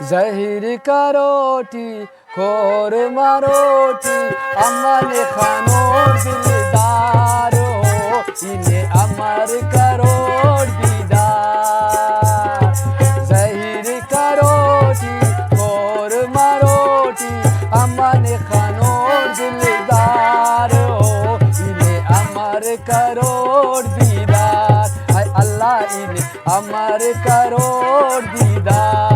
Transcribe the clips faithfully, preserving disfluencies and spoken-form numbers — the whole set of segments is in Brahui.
زہر کروٹی کور مروٹی، امن خنور دلدارو، ای نے امر کروٹ دیدار۔ زہر کروٹی کور مروٹی، امن خنور دلدارو، ای نے امر کروٹ دیدار۔ اے اللہ، ای نے امر کروٹ دیدار۔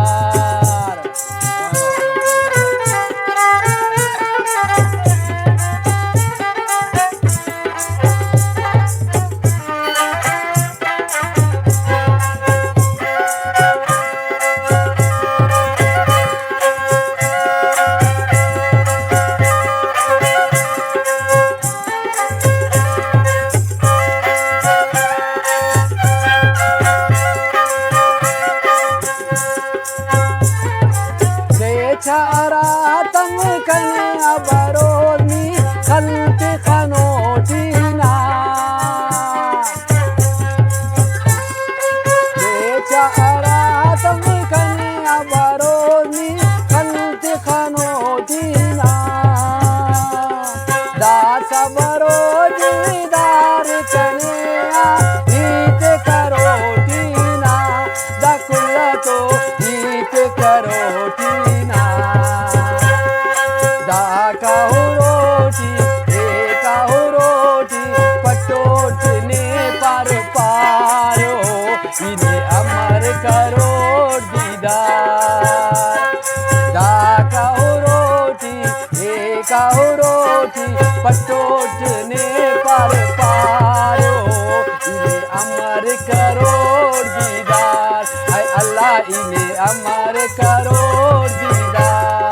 دے چا ہراتم کنے آ بروز نی خلط خنوٹی نا۔ دے چا ہراتم کنے آ بروز نی خلط خنوٹی نا۔ داسہ بروز دیدار کنے آ ہیت کروٹی نا۔ دا کل تو ہیت کروٹی نا۔ دا کہروٹی، اے کہروٹی، پٹوٹ نے پار پارو، ای نے امر کروٹ دیدار۔ دا کہروٹی، اے کہروٹی، پٹوٹ نے پار پارو، ای نے امر کروٹ دیدار۔ اے اللہ، ای نے امر کروٹ دیدار۔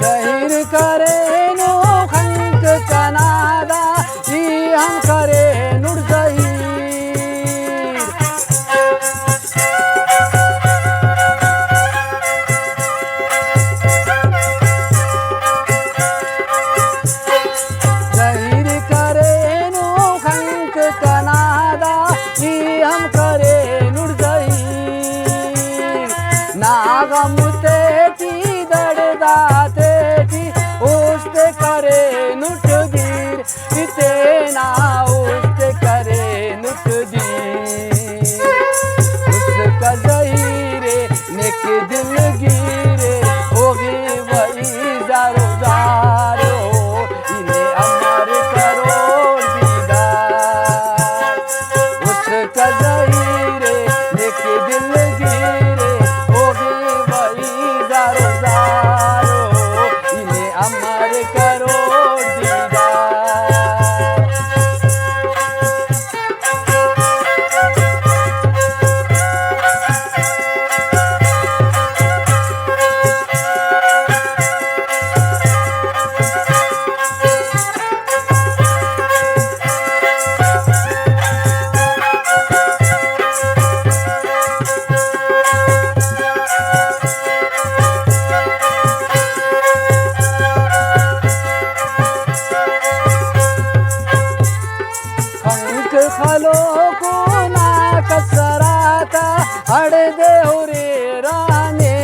زہر کرینو خنک کنا دا، ای ہم کرینٹ زہیر۔ زہر کرینو خنک کنا دا، ای ہم کرینٹ زہیر۔ نا غم تیٹی دڑد آتیٹی است کرینٹ دیر، ای تینا است کرینٹ دیر۔ است کا زہیرے نیک دلگیرے، اوغی و ای زارو زارو، ای نے امر کروٹ دیدار۔ است کا زہیرے نیک دلگیرے، اوغی و ای زارو زارو، ای نے امر کروٹ دیدار۔ خنک خلوکو نا کسراتا ہڑدے ہریرانے۔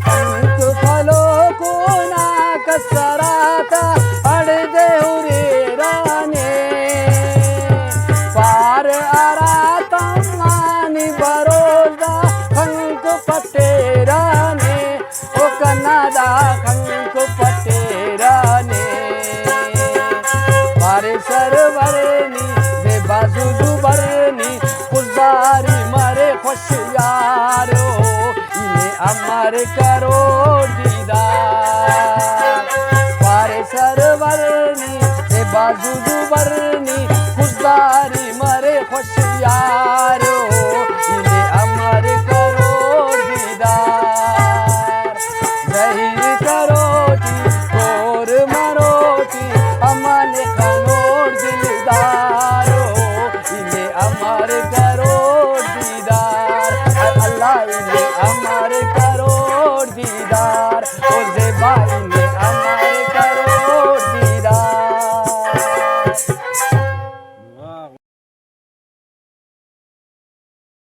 خنک خلوکو نا کسراتا ہڑدے ہریرانے۔ پار ہراتم آ نی بروز دا خنک پٹیرانے۔ او کنا دا خنک پٹیرانے۔ پارے سرور نی، بے بازو زبر نی، خضداری مرے یارو، ای نے امر کرو دیدار۔ پارے سرور نی، اے بازو دوبر نی، خضداری مرے خوش یار۔